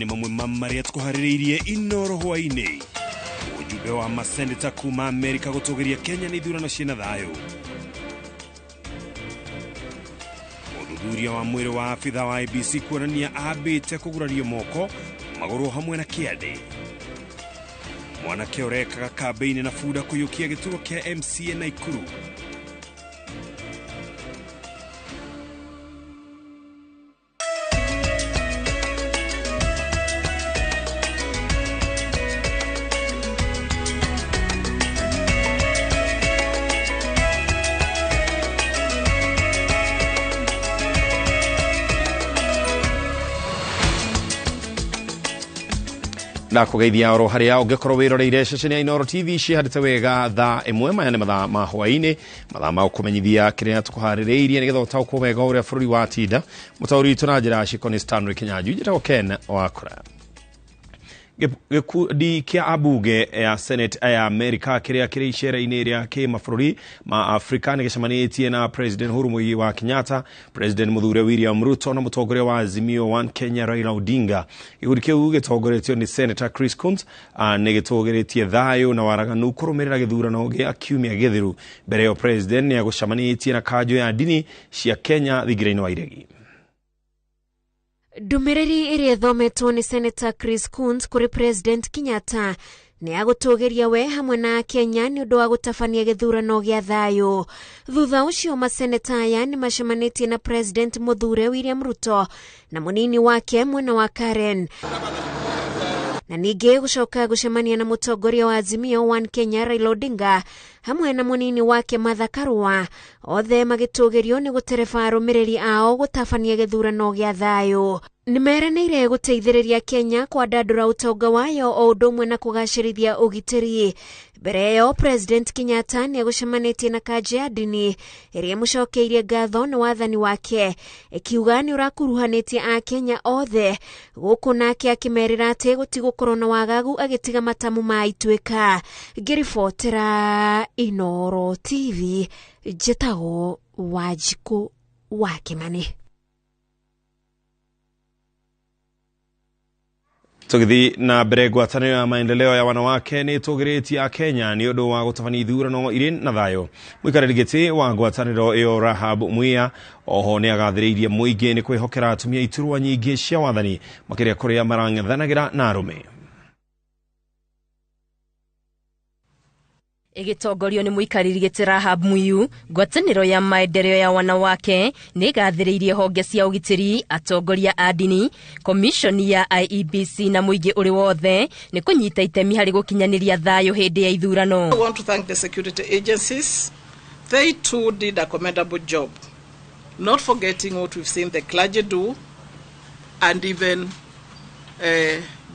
Nĩ mamwe ma marĩa tũkũharĩrĩirie Inoro hwaĩ-inĩ. Ujumbe wa maseneta kuma Amerika gũtũgĩria Kenya nĩ ithurano ciĩna thayũ. Ũthuthuria wa mwĩrĩ wa abitha wa IEBC kuonania ambĩte kũgurario moko, magũrũ hamwe na kĩande. Mwanake ũrekaga kambĩini na bunda kũiyũkia gĩturwa kĩa MCA Naikuru. Ndakugeithia oro haria ungikorwo wiroreire ceceni ya Inooro TV cihandite wega thaa ĩmwe. Maya nĩ mathaa ma hwaĩ-inĩ, mathaa ma gũkũmenyithia kĩrĩa tũkũharĩrĩirie nĩgetha ũtaũkwo wega ũrĩa bũrũri watinda. Mũtaũri witũ na njĩra ya ciĩko nĩ Stanley Kinyanjui, njĩtagwo Ken Wakura. Gĩkundi kĩa ambunge ya Senate ya Amerika kĩrĩa kĩrĩ icera-inĩ rĩa kĩmabũrũri ma Afrika nĩ gĩcemanĩtie na President Uhuru Muigai wa Kenyatta, President Mũthure William Ruto na mũtongoria wa Azimio One Kenya Raila Odinga. Gĩkundi kĩu gĩtongoretio nĩ Senator Chris Coons nĩ gĩtũgĩrĩtie thayũ na waraganu kũrũmĩrĩra gĩthurano gĩa kiumia gĩthiru. Mbere ĩyo President nĩ agũcemanĩtie na kanjũ ya ndini cia Kenya thingira-inĩ wa Iregi. Ndũmĩrĩri ĩrĩa ĩthometwo nĩ Senator Chris Coons kũrĩ President Kenyatta nĩ ya gũtũgĩria we hamwe na Kenya nĩ ũndũ wa gũtabania gĩthurano gĩa thayũ. Thutha ũcio maseneta aya nĩ macemanĩtie na President Mũthure William Ruto na mũnini wake mwena wa Karen, na ningĩ gũcoka gũcemania na mũtongoria wa Azimio One Kenya Raila Odinga hamwe na mũnini wake Martha Karua, othe magĩtũgĩrio nĩ gũtereba arũmĩrĩri ao gũtabania gĩthurano gĩa thayũ. Nĩ meranĩire gũteithĩrĩria Kenya kwandandũra ũtonga wayo o ũndũ ũmwe na kũgacĩrithia ũgitĩri. Mbere ĩyo President Kenyatta nĩ agũcemanĩtie na kanjũ ya ndini ĩrĩa ĩmũcokeirie ngatho nĩ wathani wake, ĩkiuga nĩ ũrakuruhanĩtie Akenya othe gũkũ, nake akĩmerĩra atĩ gũtigũkorwo na wagagu agĩtiga matamu ma ituĩka. Ngĩribotera Inooro TV, njĩtagwo Wanjikũ wa Kĩmani. Tũgĩthiĩ na mbere, ngwatanĩro ya maendeleo ya wanawake nĩ ĩtũgĩrĩtie Akenya nĩ ũndũ wa gũtabania ithurano irĩ na thayũ. Mũikarĩri gĩtĩ wa ngwatanĩro ĩyo Rahab Muia oho nĩ agathĩrĩirie mũingĩ nĩ kwĩhokera atumia iturwa nyingĩ cia wathani, makĩria kũrĩa marang'ethanagĩra na arũme. Ĩgĩtongorio nĩ mũikarĩri gĩtĩ Rahab Muiyu, ngwatanĩro ya maendeleo ya wanawake nĩ ĩgathĩrĩirie honge cia ũgitĩri, atongoria a ndini, komishoni ya IEBC na mũingĩ ũrĩ wothe nĩ kũnyita itemi harĩ gũkinyanĩria thayũ hĩndĩ ya ithurano. I want to thank the security agencies. They too did a commendable job, not forgetting what we've seen the clergy do and even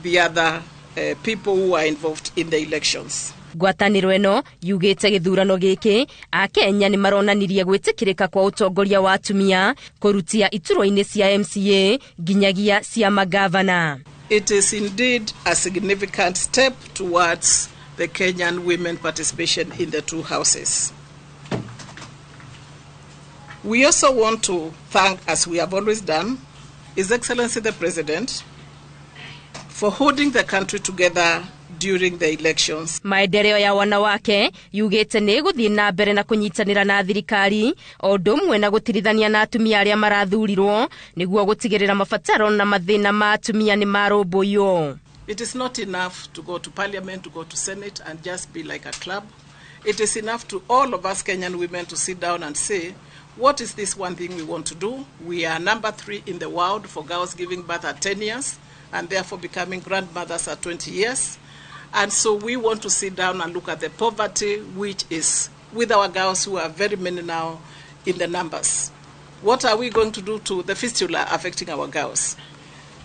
the other people who are involved in the elections. Ngwatanĩro ĩno yugĩte gĩthurano gĩkĩ Akenya nĩ maronanirie gwĩtĩkĩrĩka kwa ũtongoria wa atumia kũrutia iturwa-inĩ cia MCA nginyagia cia magavana. It is indeed a significant step towards the Kenyan women participation in the two houses. We also want to thank, as we have always done, His Excellency the President for holding the country together during the elections. Maendeleo ya wanawake yugĩte nĩ ĩgũthiĩ na mbere na kũnyitanĩra na thirikari o ũndũ ũmwe na gũtirithania na atumia arĩa marathurirwo nĩguo gũtigĩrĩra mabataro na mathĩna ma atumia nĩ marũmbũiyo. It is not enough to go to parliament, to go to senate and just be like a club. It is enough to all of us Kenyan women to sit down and say, what is this one thing we want to do? We are number 3 in the world for girls giving birth at 10 years and therefore becoming grandmothers at 20 years. And so we want to sit down and look at the poverty which is with our girls, who are very many now in the numbers. What are we going to do to the fistula affecting our girls?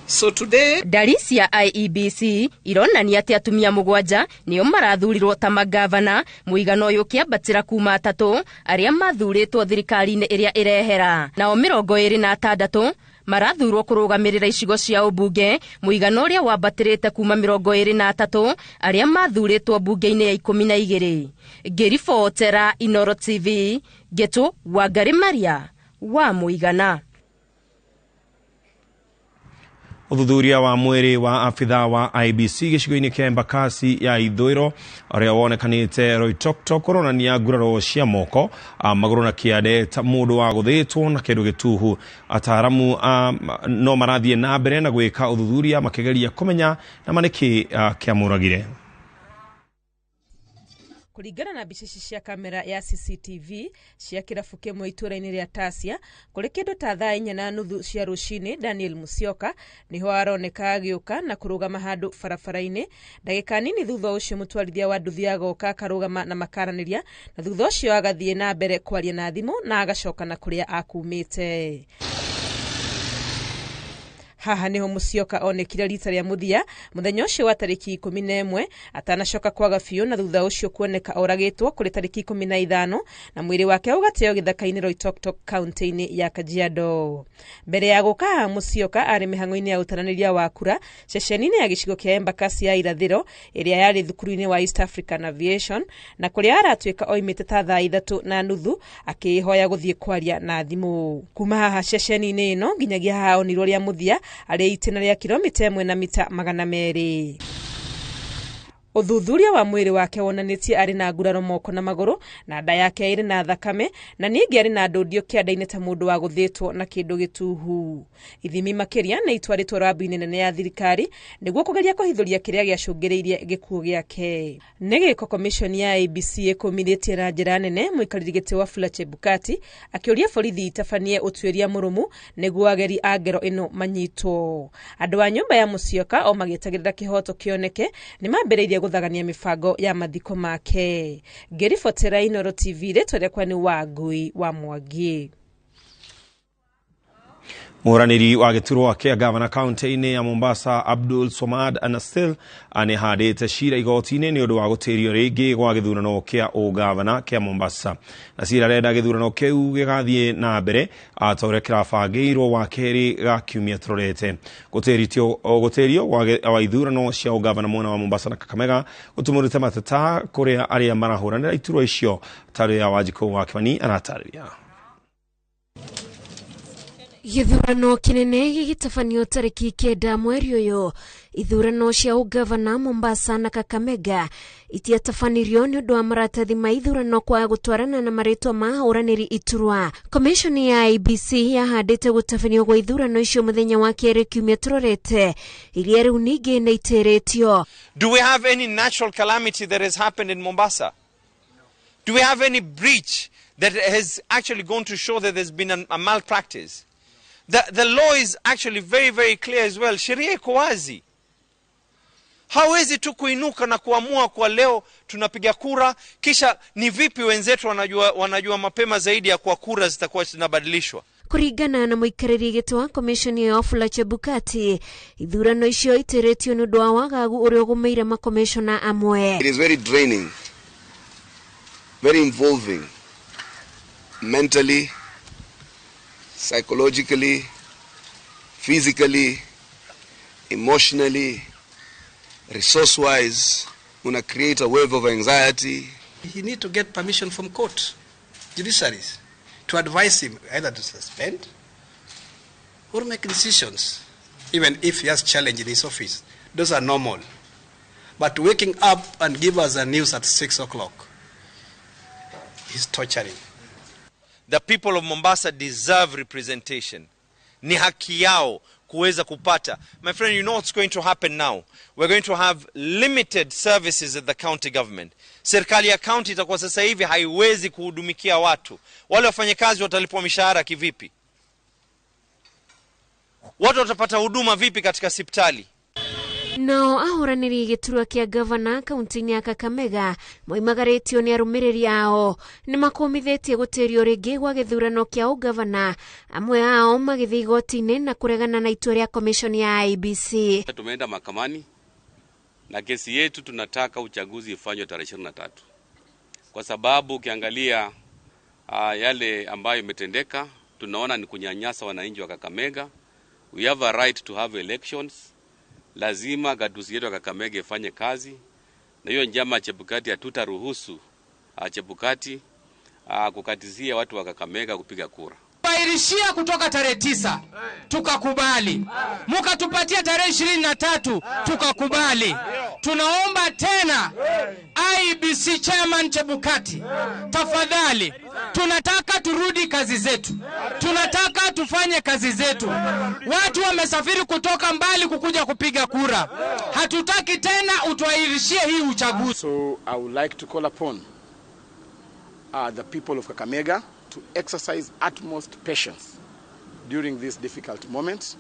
So today, ndari cia IEBC ironania atĩ atumia 7 nĩo marathurirwo ta magavana, mũigana ũyũ ũkĩambatĩra kuma 3 arĩa mathurĩtwo thirikari-inĩ ĩrĩa ĩrehera. Nao 26 marathurwo kũrũgamĩrĩra icigo cia ũmbunge, mũigana ũrĩa wambatĩrĩte kuma 23 arĩa mathurĩtwo mbunge-inĩ ya 12. Ngĩribotera Inooro TV, Ngetu Wangari Maria wa Mũigana. Ũthuthuria wa mwĩrĩ wa abithaa wa IEBC gĩcigo-inĩ kĩa Embakasi ya Ithũĩro ũrĩa wonekanĩte Loitoktok ũronania nguraro cia moko, magũrũ na kĩande ta mũndũ wa gũthĩtwo na kĩndũ gĩtuhu. Ataaramu no marathiĩ na mbere na gwĩka ũthuthuria makĩgeria kũmenya na ma nĩkĩ kĩamũragire. Kũringana na mbica ici cia kamera ya CCTV cia kĩrabu kĩmwe itũũra-inĩ rĩa Tasia, kũrĩ kĩndũ ta thaa 4:30 cia rũcinĩ, Daniel Musyoka nĩho aroneka agĩũka na kũrũgama handũ barabara-inĩ. Ndagĩka nini thutha ũcio mũtwarithia wa nduthi agoka akarũgama na makaranĩria, na thutha ũcio agathiĩ na mbere kwaria na thimũ na agacoka na kũrĩa akumĩte. Haha niho Musyoka onekire rita rĩa mũthia mũthenya ũcio wa tarĩki 11 atanacoka kwaga biũ, na thutha ũcio kuoneka oragĩtwo kũrĩ tarĩki 15 na mwĩrĩ wake ũgateo gĩthaka-inĩ Loitoktok kaunti-inĩ ya Kajiado. Mbere ya gũka haha Musyoka arĩ mĩhang'o-inĩ ya ũtaranĩria wa kura ceceni-inĩ ya gĩcigo kĩa Embakasi ya Irathĩro ĩrĩa yarĩ thukuru-inĩ wa East African Aviation, na kũrĩa aratuĩka oimĩte ta thaa 3:30 akĩhoya gũthiĩ kwaria na thimũ. Kuma haha ceceni-inĩ ĩno nginyagia haha onirwo rĩa mũthia arĩ itĩna rĩa kilomita 1 na mita 200. Ũthuthuria wa mwĩrĩ wake wonanĩtie arĩ na nguraro moko na magũrũ, na nda yake ĩrĩ na thakame, na ningĩ arĩ na ndũndio kĩanda-inĩ ta mũndũ wa gũthĩtwo na kĩndũ gĩtuhu. Ithimi makĩria nĩ itwarĩtwo rabu-inĩ nene ya thirikari nĩguo kũgeria kũhithũria kĩrĩa gĩacũngĩrĩirie gĩkuũ gĩake. Nĩ gĩko commission ya IEBC ĩkũmithĩtie na njĩra nene mũikarĩri gĩtĩ Wafula Chebukati akĩũria borithi itabanie ũtuĩria mũrũmu nĩguo ageri a ngero ĩno manyitwo. Andũ a nyũmba ya Musyoka o magĩetagĩrĩra kĩhoto kĩoneke nĩ mambĩrĩirie gũthagania mĩbango ya mathiko make. Ngĩribotera Inooro TV, rĩtwa rĩakwa nĩ Wangui wa Mwangi. Mũhũranĩri wa gĩturwa kĩa gavana kaunti-inĩ ya Mombasa Abdul Somad Anasil nĩahandĩte cira igoti-inĩ nĩ ũndũ wa gũtĩrio rĩngĩ gwa gĩthurano kĩa ũgavana kĩa Mombasa. Nasir arenda gĩthurano kĩu gĩgathiĩ na mbere ta ũrĩa kĩrabangĩirwo wa kerĩ ga kiumia tũrorete. Gũtĩrio gwa ithurano cia ũgavana mwena wa Mombasa na Kakamega gũtumũrĩte mateta kũrĩa arĩa marahũranĩra iturwa icio ta ũrĩa Wanjikũ wa Kĩmani aratarĩria. Gĩthurano kĩnene gĩgĩtabanio tarĩki 9 mweri ũyũ. Ithurano cia ũgavana Mombasa na Kakamega itiatabanirio nĩ ũndũ wa maratathi ma ithurano kwaga gũtwarana na marĩtwa ma ahũranĩri iturwa. Commission ya IEBC yahandĩte gũtabanio gwa ithurano icio mũthenya wa kerĩ kiumia tũrorete, iria rĩu ningĩ nĩ itĩrĩtio. Do we have any natural calamity that has happened in Mombasa? Do we have any breach that has actually gone to show that there's been a malpractice? The law is actually very, very clear as well. Sheria iko wazi. Hawezi tu kuinuka na kuamua kwa leo tunapiga kura, kisha ni vipi wenzetu wanajua mapema zaidi ya kwa kura zitakuwa zinabadilishwa. Kũringana na mũikarĩri gĩtĩ wa commission ya Wafula Chebukati, ithurano icio itĩrĩtio nĩ ũndũ wa wagagu ũrĩa ũgũmĩire makomishona amwe. It is very draining, very involving, mentally, psychologically, physically, emotionally, resource-wise, una create a wave of anxiety. He need to get permission from court, judiciaries, to advise him either to suspend or make decisions, even if he has challenge in his office. Those are normal. But waking up and give us a news at 6 o'clock is torturing. The people of Mombasa deserve representation. Ni haki yao kuweza kupata. My friend, you know what's going to happen now? We're going to have limited services at the county government. Serikali ya county itakuwa sasa hivi haiwezi kuhudumikia watu. Wale wafanyakazi watalipwa mishahara kivipi? Watu watapata huduma vipi katika hospitali? Nao ahũranĩri gĩturwa kĩa gavana kaunti-inĩ ya Kakamega moimagarĩtio nĩ arũmĩrĩri ao nĩ makũmithĩtie gũtĩrio rĩngĩ gwa gĩthurano kĩa ũgavana, amwe ao magĩthiĩ igoti-inĩ na kũregana na itua rĩa commission ya IEBC. Tumeenda mahakamani na kesi yetu, tunataka uchaguzi ifanywe tarehe 23 kwa sababu ukiangalia yale ambayo imetendeka, tunaona ni kunyanyasa wananchi wa Kakamega. We have a right to have elections. Lazima gatuzi yetu ya Kakamega ifanye kazi, na hiyo njama Chebukati hatutaruhusu Chebukati kukatizia watu wa Kakamega kupiga kura. Mlituahirishia kutoka tarehe 9 tukakubali, mukatupatia tarehe 23 tukakubali. Tunaomba tena IEBC Chairman Chebukati, tafadhali, tunataka turudi kazi zetu, tunataka tufanye kazi zetu. Watu wamesafiri kutoka mbali kukuja kupiga kura, hatutaki tena utuahirishie hii uchaguzi. So I would like to call upon the people of Kakamega to exercise utmost patience during this difficult moment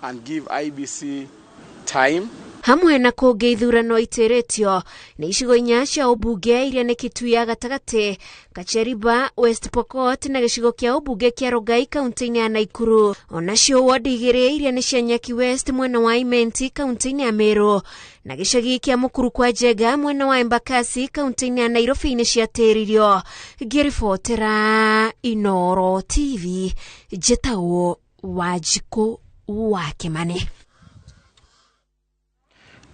and give IEBC time. Hamwe na kũngĩ ithurano itĩrĩtio nĩ icigo inya cia ũmbunge iria nĩ Kitui ya gatagatĩ, Kacheriba, West Pokot na gĩcigo kĩa ũmbunge kĩa Rongai kaunti-inĩ ya Naikuru. Onacio wodi igĩrĩ iria nĩ cia Nyaki West mwena wa Imenti kaunti-inĩ ya Meru na gĩcagi kĩa Mukuru kwa Njenga mwena wa Embakasi kaunti-inĩ ya Nairobi nĩ ciatĩririo. Ngĩribotera Inoro TV, njĩtagwo Wanjikũ wa Kĩmani.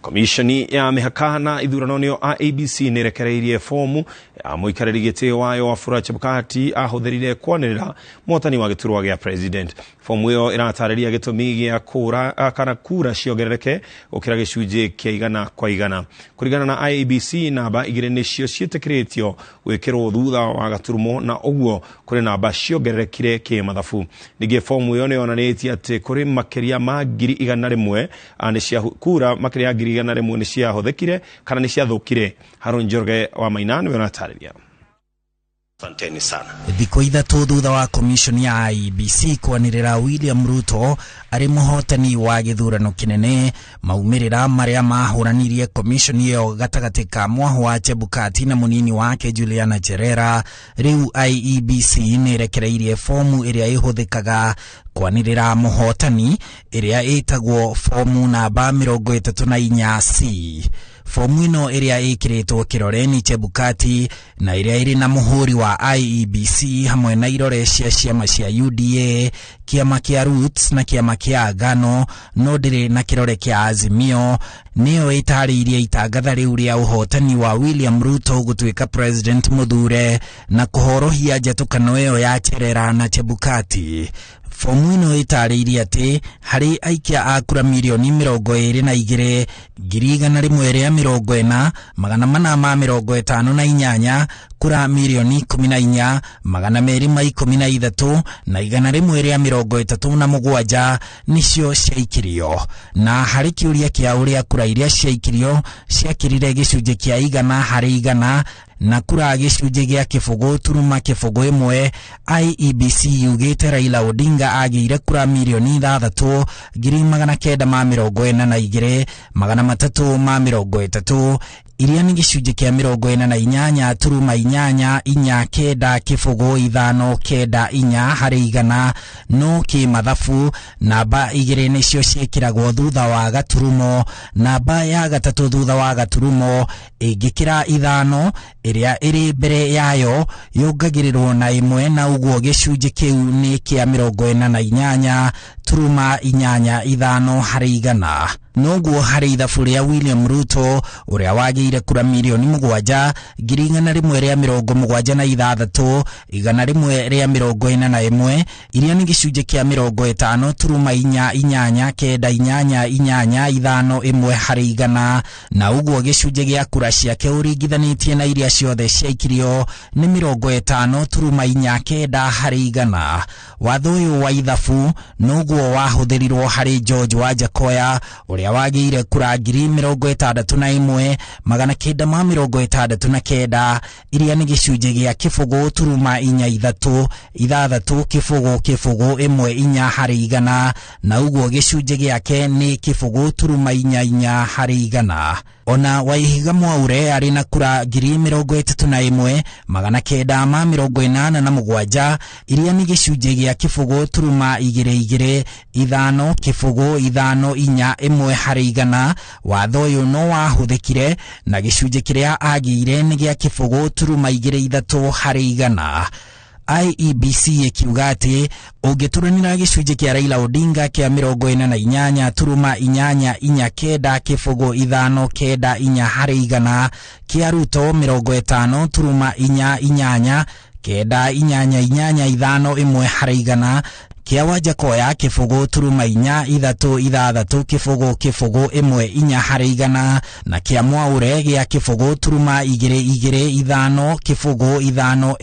Komishoni ya mĩhaka na ithurano nĩyo IEBC nĩrekereirie fomu ya mũikarĩri gĩtĩ wayo Wafula Chebukati ahũthĩrire kwanĩrĩra mũhotani wa gĩturwa gĩa president. Fomu ĩyo ĩratarĩria gĩtũmi gĩa kũra kana kura ciongerereke gũkĩra gĩcunjĩ kĩa 100%. Kũringana na IEBC, namba 2 nĩcio ciĩtĩkĩrĩtio gwĩkĩrwo thutha wa gaturumo na ũguo kũrĩ namba ciongererekire kĩmathabu. Ningĩ fomu ĩyo nĩyonanĩtie atĩ kũrĩ makĩria ma 100,000 nĩ kura makĩria ya 100,000 nĩ ciahũthĩkire kana nĩ ciathũkire. Harun Njoroge wa Maina nĩwe ũratarĩria. Asanteni sana. Thikũ 3 thutha wa commission ya IEBC kwanĩrĩra William Ruto arĩ mũhotani wa gĩthurano kĩnene, maumĩrĩra marĩa mahũranirie commission ĩyo gatagatĩ ka mwaho wa Chebukati na mũnini wake Juliana Cherera, rĩu IEBC nĩĩrekereirie fomu ĩrĩa ĩhũthĩkaga kwanĩrĩra mũhotani ĩrĩa ĩtagwo fomu namba 34C. Fomu ĩno ĩrĩa ĩkĩrĩtwo kĩrore nĩ Chebukati na ĩrĩa ĩrĩ na mũhũri wa IEBC hamwe na irore cia ciama cia UDA, kĩama kĩa Roots na kĩama kĩa Agano, no ndĩrĩ na kĩrore kĩa Azimio, nĩyo ĩtarĩirie itangatha rĩu rĩa ũhotani wa William Ruto gũtuĩka president mũthure na kũhorohia njatũkano ĩyo ya Cherera na Chebukati. Fomu ĩno ĩtarĩirie atĩ harĩ aikia a kura mirioni 22 140 458 kura mirioni 14 213 na 137 nĩcio ciaikirio, na harĩ kĩũria kĩa ũrĩa kura iria ciaikirio ciakĩrire gĩcunjĩ kĩa 100% na kura gĩcunjĩ gĩa 0.01, IEBC yugĩte Raila Odinga agĩire kura mirioni 6 942 330 iria nĩ gĩcunjĩ kĩa 48.8 4 9 0 5 9 4 harĩ 100, no kĩmathabu namba 2 nĩcio ciĩkĩragwo thutha wa gaturumo, namba ya gatatũ thutha wa gaturumo ĩngĩkĩra 5 ĩrĩa ĩrĩ mbere yayo yongagĩrĩrwo na 1, na ũguo gĩcunjĩ kĩu nĩ kĩa 48.85 harĩ 100. Noguo harĩ ithabu rĩa William Ruto ũrĩa wagĩire kura mirioni 7 176 141 iria nĩ gĩcunjĩ kĩa 50.48 8 8 8 5 1 harĩ 100, na ũguo gĩcunjĩ gĩa kura ciake ũringithanĩtie na iria ciothe ciaikirio nĩ 50.49 harĩ 100. Watho ũyũ wa ithabu noguo wahũthĩrirwo harĩ George Wajackoyah ũrĩa wagĩire kura 61 969 iria nĩ gĩcunjĩ gĩa 0.43 6 0 0 1 4 harĩ 100, na ũguo gĩcunjĩ gĩake nĩ 0.44 harĩ 100. Ona Waihiga Mwaure arĩ na kura 31 987 iria nĩ gĩcunjĩ gĩa 0.22 5 0 5 4 1 harĩ 100. Watho ũyũ no wahũthĩkire na gĩcunjĩ kĩrĩa agĩire nĩ gĩa 0.23 harĩ 100. IEBC ĩkiuga atĩ ũngĩturanĩra gĩcunjĩ kĩa Raila Odinga kĩa 48.88 0 5 9 4 harĩ 100, kĩa Ruto 50.48 9 8 8 5 1 harĩ igana, kĩa Wanjakoya 0 turuma 4 3 6 0 0 1 4 harĩ igana, na kĩa Mwaure gĩa 0 turuma 2 2 5 0 5 1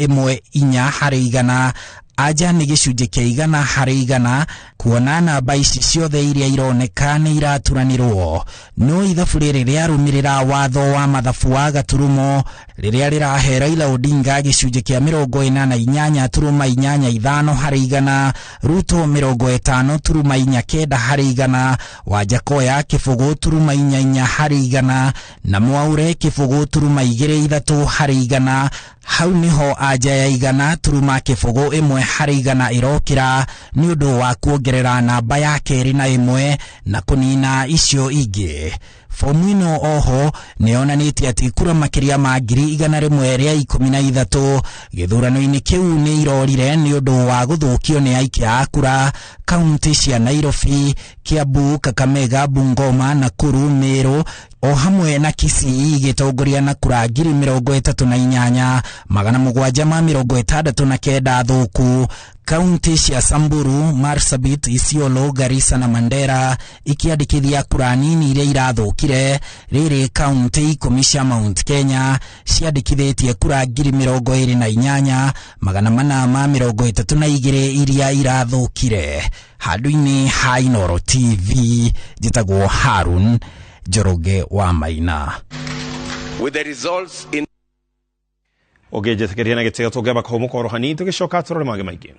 4 harĩ igana. Anja nĩ gĩcunjĩ kĩa 100 harĩ 100, kuona namba ici ciothe iria ironeka nĩ iraturanĩrwo. No ithabu rĩrĩ rĩarũmĩrĩra watho wa mathabu wa gaturumo rĩrĩa rĩrahe Raila Odinga gĩcunjĩ kĩa 48.85 harĩ igana, Ruto 50.49 harĩ igana, Wanjakoya 0.44 harĩ igana, na Mwaure 0.23 harĩ igana. Hau niho anja ya 100.01 harĩ igana ĩrokĩra nĩ ũndũ wa kuongerera namba ya kerĩ na 1 na kũnina icio ingĩ. Fomu ĩno oho nĩyonanĩtie atĩ kura makĩria ma 113,000 gĩthurano-inĩ kĩu nĩ irorire nĩ ũndũ wa gũthũkio nĩ aikia a kura kaunti cia Nairobi, Kiambu, Kakamega, Bungoma, Nakuru, Meru o hamwe na Kisii igĩtongoria na kura 38,769 thũku. Kaunti cia Samburu, Marsabit, Isiolo, Garissa na Mandera ikiandĩkithia kura nini iria irathũkire. Rĩrĩ kaunti 10 cia Mount Kenya ciandĩkithĩtie kura 28,432 iria irathũkire. Handũ-inĩ ha Inooro TV njĩtagwo Harun Njoroge wa Maina. With the results in ũngĩnjĩtĩkĩria na gĩtĩo tũngĩamba kũhũmũka oro hanini tũgĩcoka tũrore mangĩ maingĩ.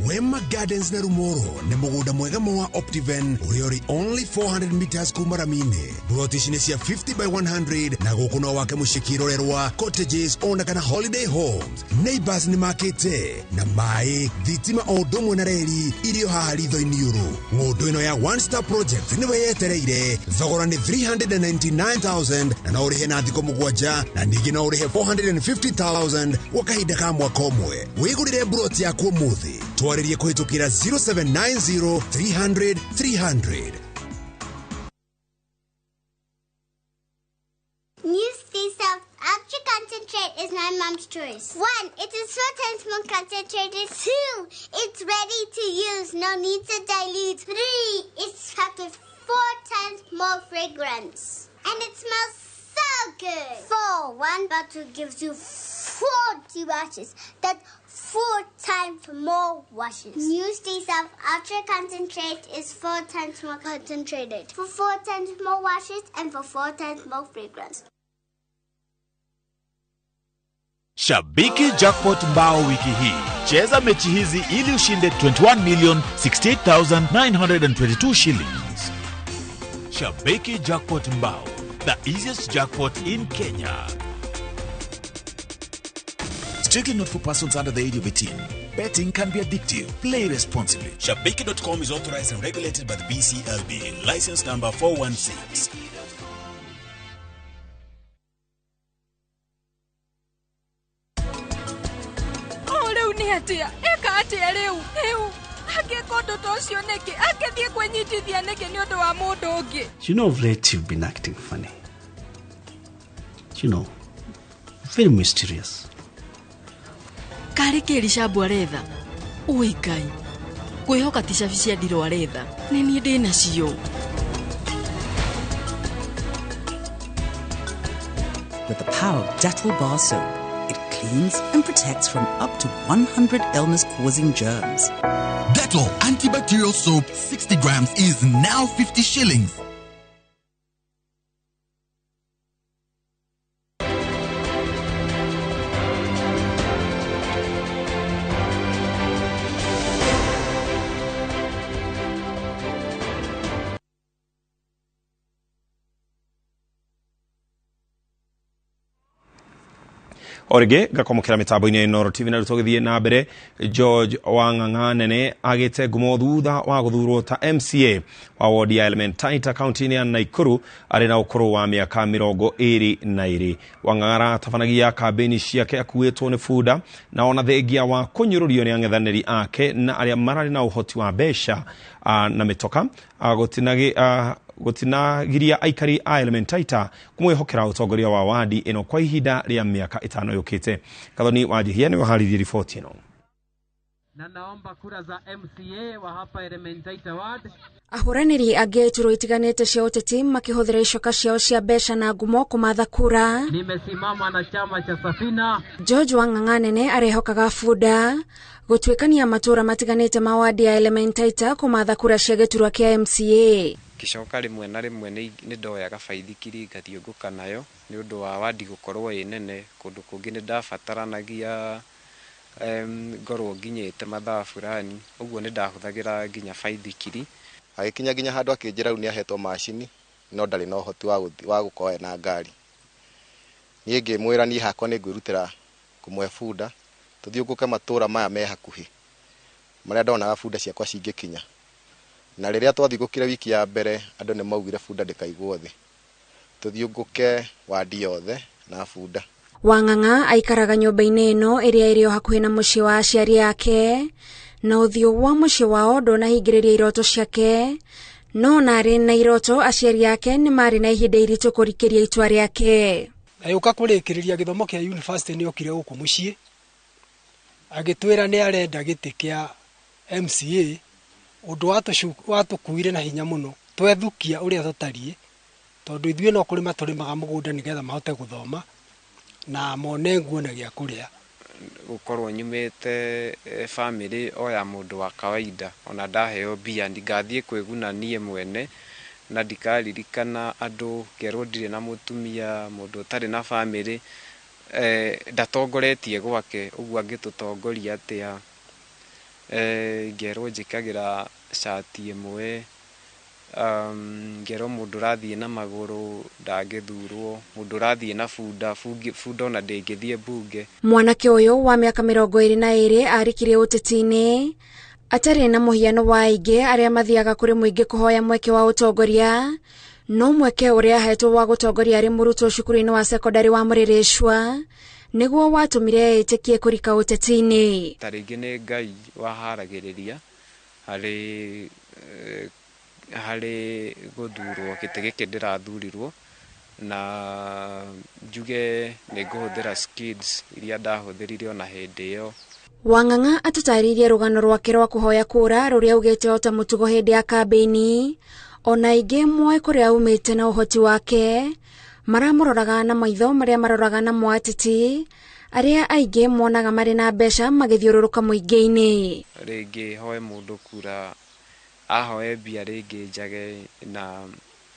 Wema Gardens na Rumoro nĩ mũgũnda mwega wa Optiven ũrĩa ũrĩ only 400 meters kuma rami-inĩ. Buroti ici nĩ cia 50 by 100 na gũkũ no wake mũciĩ kĩrorerwa, cottages ona kana holiday homes. Neighbors nĩ makĩte na maĩ, thitima o ũndũ ũmwe na reri irio haha ritho-inĩ ũrũ. Ng'ũndũ ĩno ya One Star Project nĩwe yetereire. Thogora nĩ 399,000 na no ũrĩhe na thikũ 7 na ningĩ no ũrĩhe 450,000 gwa kahinda ka mwaka ũmwe. Wĩgũrĩre buroti yaku ũmũthĩ. Twarĩrie kũhĩtũkĩra 0790 300 300. New South Ultra Concentrate is my mom's choice. 1, it is 4 times more concentrated. 2, it's ready to use, no need to dilute. 3, it's packed with 4 times more fragrance. And it smells so good. 4, 1 bottle gives you 40 washes. That's 4 times more washes. New Stay South Ultra Concentrate is 4 times more concentrated. For 4 times more washes and for 4 times more fragrance. Shabiki Jackpot Mbao wiki hii. Cheza mechi hizi ili ushinde 21,068,922 shillings. Shabiki Jackpot Mbao, the easiest jackpot in Kenya. Strictly not for persons under the age of 18. Betting can be addictive. Play responsibly. Shabiki.com is authorized and regulated by the BCLB. License number 416. Atia, eka atia rĩu, rĩu, angĩka ũndũ ta ũcio nĩkĩ, angĩthiĩ kwĩnyitithia nĩkĩ nĩ ũndũ wa mũndũ ũngĩ? You know, of late you've been acting funny. You know, very mysterious. Karĩ kĩ Ricambo aretha? Ũi Ngai, kwĩhoka ti cabi cia ndirũ aretha, nĩ niĩ ndĩ nacio. With the power of Dettol bar soap, it cleans and protects from up to 100 illness-causing germs. Dettol antibacterial soap 60 grams is now 50 shillings. O rĩngĩ ngakwamũkĩra mĩtambo-inĩ ya Inooro TV na rĩu tũgĩthiĩ na mbere. George Wang'ang'a Nene agĩte ngumo thutha wa gũthurwo ta MCA wa wodi ya Elementaita kaunti-inĩ ya Nakuru arĩ na ũkũrũ wa mĩaka 22. Wang'ang'a aratabanagia kambĩini ciake akuĩtwo nĩ bunda na ona thengia wa kũnyũrũrio nĩ ang'ethanĩri ake na arĩa mararĩ na ũhoti wa mbeca na mĩtoka gũtinagiria aikari a Elementaita kũmwĩhokera ũtongoria wa wadi ĩno kwa ihinda rĩa mĩaka 5 yũkĩte. Kathoni Wanjihia nĩwe ũharĩirie riboti ĩno. Na naomba kura za MCA wa hapa Elementaita ward. Ahũranĩri angĩ iturwa itiganĩte cia ũteti makĩhũthĩra icoka ciao cia mbeca na ngumo kũmatha kura. Nimesimama na chama cha Safina. George Wang'ang'a Nene arehokaga bunda gũtuĩkania matũra matiganĩte ma wadi ya Elementaita kũmatha kura cia gĩturwa kĩa MCA. Ngĩcoka rĩmwe na rĩmwe nĩ ndoyaga baithikiri ngathiũngũka nayo nĩ ũndũ wa wadi gũkorwo ĩ nene. Kũndũ kũngĩ nĩ ndabataranagia ngorwo nginyĩte mathaa fulani, ũguo nĩ ndahũthagĩra nginya baithikiri. Agĩkinya nginya handũ akĩnjĩra rĩu nĩ ahetwo macini no ndarĩ na ũhoti wa gũkorwo ena ngari. Niĩ ngĩmwĩra niĩ hakwa nĩ ngwĩrutĩra kũmũhe bunda tũthiũngũke matũra maya me hakuhĩ marĩa ndonaga bunda ciakwa cingĩkinya. Na rĩrĩa twathiũngũkire wiki ya mbere andũ nĩ maugire bunda ndĩkaigwo thĩ, tũthiũngũke wadi yothe na bunda. Wang'ang'a aikaraga nyũmba-inĩ ĩno ĩrĩa ĩrĩ o hakuhĩ na mũciĩ wa aciari ake, na ũthiũ wa mũciĩ wao ndũnahingĩrĩria iroto ciake. No ona arĩ na iroto, aciari ake nĩ marĩ na ihinda iritũ kũrikĩria itua rĩake. Agĩũka kũrĩkĩrĩria gĩthomo kĩa university nĩ okire gũkũ mũciĩ agĩtwĩra nĩ arenda gĩtĩ kĩa MCA, ũndũ watũkuire na hinya mũno twethukia ũrĩa tũtariĩ, tondũ ithuĩ no kũrĩma tũrĩmaga mũgũnda nĩgetha mahote gũthoma na mone nguo na gĩa kũrĩa. Gũkorwo nyumĩte family o ya mũndũ wa kawaida, ona ndaheo mbia ndingathiĩ kwĩguna niĩ mwene na ndikaririkana andũ ngerwo ndirĩ na mũtumia, mũndũ ũtarĩ na family ndatongoretie gwake, ũguo angĩtũtongoria atĩa. Ngerwo njĩkagĩra cati ĩmwe, ngerwo mũndũ ũrathiĩ na magũrũ ndangĩthurwo, mũndũ ũrathiĩ na bunda, bunda ona ndĩngĩthiĩ mbunge. Mwanake ũyũ wa mĩaka 22 arĩkirie ũteti-inĩ atarĩ na mũhiano wa aingĩ arĩa mathiaga kũrĩ mũingĩ kũhoya mweke wa ũtongoria, no mweke ũrĩa ahetwo wa gũtongoria arĩ mũrutwo cukuru-inĩ wa cekondarĩ wa Mũrĩrĩcua nĩguo watũmire etĩkie kũrika ũteti-inĩ. Ta rĩngĩ nĩ Ngai waharagĩrĩria harĩ gũthurwo gĩtĩ gĩkĩ ndĩrathurirwo, na njuge nĩ ngũhũthĩra skills iria ndahũthĩrire ona hĩndĩ ĩyo. Wang'ang'a atũtarĩirie rũgano rwake rwa kũhoya kura rũrĩa augĩte o ta mũtugo hĩndĩ ya kambĩini. Ona aingĩ moĩ kũrĩa aumĩte na ũhoti wake maramũroraga na maitho marĩa maroraga namo ateti arĩa aingĩ monaga marĩ na mbeca magĩthiũrũrũka mũingĩ-inĩ. Rĩngĩ hoe mũndũ kura ahoe mbia, rĩngĩ njage, na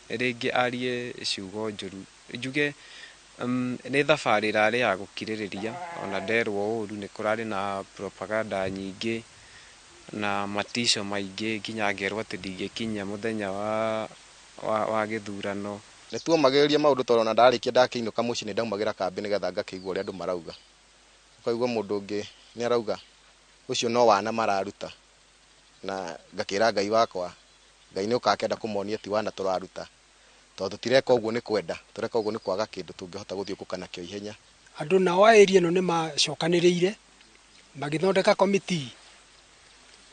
rĩngĩ arie ciugo njũru. Njuge nĩ thabarĩ ĩrarĩ ya gũkirĩrĩria, ona nderwo ũru nĩ kũrarĩ na propaganda nyingĩ na matico maingĩ nginya ngerwo atĩ ndingĩkinya mũthenya wa gĩthurano. Nĩ tuomagĩrĩria maũndũ tondũ ona ndarĩkia ndakĩinũka mũciĩ nĩ ndaumagĩra kambĩ nĩgetha ngakĩigua ũrĩa andũ marauga. Ũkaigua mũndũ ũngĩ nĩ arauga ũcio no wana mararuta, na ngakĩra Ngai wakwa, Ngai nĩ ũkakenda kũmonia ti wana tũraruta, tondũ tũtireka ũguo nĩ kwenda, tũreka ũguo nĩ kwaga kĩndũ tũngĩhota gũthiũngũka nakĩo ihenya. Andũ nao a area ĩno nĩ macokanĩrĩire magĩthondeka committee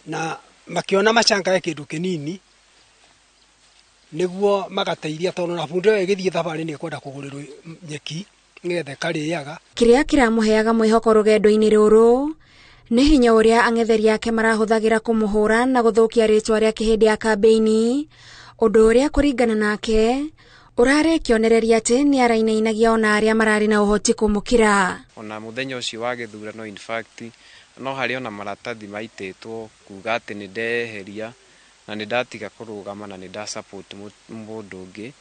na makĩona macangage kĩndũ kĩnini nĩguo magateithia, tondũ na bunda ĩyo ĩgĩthiĩ thabarĩ nĩ ĩkwenda kũgũrĩrwo nyeki nĩgetha ĩkarĩaga. Kĩrĩa kĩramũheaga mwĩhoko rũgendo-inĩ rũrũ nĩ hinya ũrĩa ang'etheri ake marahũthagĩra kũmũhũra na gũthũkia rĩtwa rĩake hĩndĩ ya kambĩini, ũndũ ũrĩa kũringana nake ũrarĩ kĩonereria atĩ nĩ arainainagia ona arĩa mararĩ na ũhoti kũmũkĩra. Ona mũthenya ũcio wa gĩthurano in fact no harĩ ona maratathi maitĩtwo kuga atĩ nĩ ndeheria na nĩ ndatiga kũrũgama na nĩ nda support mũndũ ũngĩ.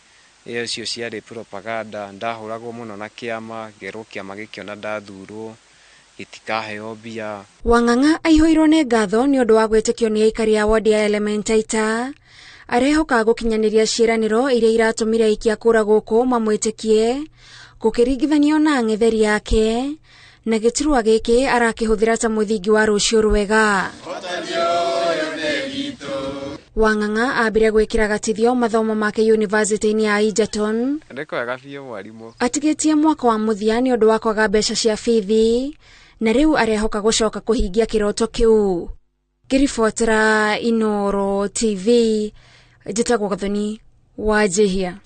Ĩyo cio ciarĩ propaganda, ndahũragwo mũno na kĩama, ngerwo kĩama gĩkĩona ndathurwo gĩtikaheo mbia. Wang'ang'a aihũirwo nĩ ngatho nĩ ũndũ wa gwĩtĩkio nĩ aikari a wodi ya Elementaita. Arehoka gũkinyanĩria ciĩranĩro iria iratũmire aikia kura gũkũ mamwĩtĩkie gũkĩringithanio na ang'etheri ake Na gĩturwa gĩkĩ arakĩhũthĩra ta mũthingi wa rũciũ rwega. Wang'ang'a ambire gwĩkĩra gatithio mathomo make yunivasĩtĩ-inĩ ya Egerton. Nĩ kwega biũ mwarimũ. Atigĩtie mwaka wa mũthia nĩ ũndũ wa kwaga mbeca cia bithi, na rĩu arehoka gũcoka kũhingia kĩroto kĩu. Ngĩribotera Inooro TV, njĩtagwo Gathoni wa Njihia.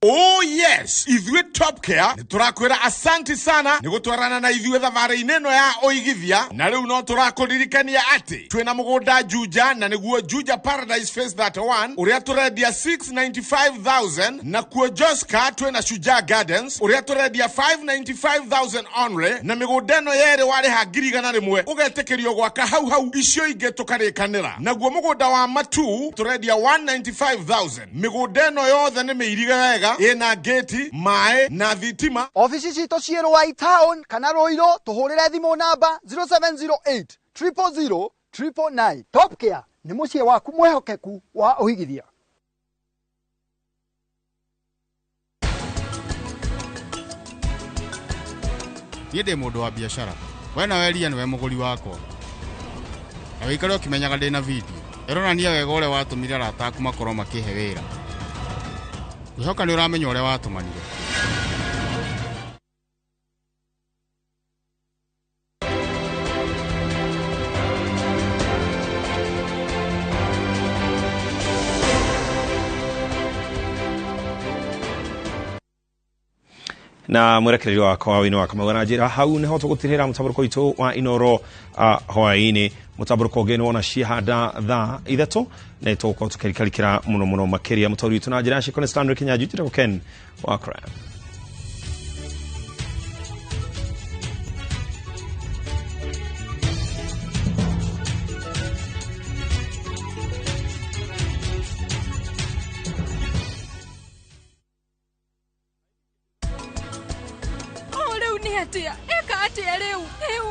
Oh yes, ithuĩ Top Care nĩ tũrakwĩra asanti sana nĩ gũtwarana na ithuĩ thabarĩ-inĩ ĩno ya ũigithia, na rĩu no tũrakũririkania atĩ twĩna mũgũnda Juja, na nĩguo Juja Paradise Phase 31 ũrĩa tũrendia 695,000, na kuo Joska twĩna Shujaa Gardens ũrĩa tũrendia 595,000 only, na mĩgũnda ĩno yerĩ warĩha 100,000 ũgetĩkĩrio gwaka hau hau, icio ingĩ tũkarĩkanĩra. Naguo mũgũnda wa Matu tũrendia 195,000. Mĩgũnda ĩno yothe nĩ mĩirige wega, ĩna gate, maĩ na thitima. Ofici citũ ciĩ Ruai Town kana Ruiru, tũhũrĩre thimũ namba 0708 000 999. Top Care nĩ mũciĩ waku mwĩhokeku wa ũigithia. Niĩ ndĩ mũndũ wa biacara, we nawe Elia nĩwe mũgũri wakwa, na wĩikare ũkĩmenyaga ndĩna video ĩronania wega ũrĩa watũmire arata aku makorwo makĩhe wĩra. Ngwĩhoka nĩ ũramenya ũrĩa watũmanire. Na mwerekererio wakwa wino wa Kamau na njĩra hau nĩho tũgũtirĩra mũtambũrũko witũ wa Inooro hwaĩ-inĩ. Mũtambũrũko ũngĩ nĩwona ciahanda thaa 3 na tũgũkorwo tũkĩrikarikĩra mũno mũno makĩria mũtaũri witũ na njĩra ya Shikone Stanley Kinyanjui. Njĩtagwo Ken wa Crime. Rĩu nĩ atĩa? Ĩka atĩa rĩu? Rĩu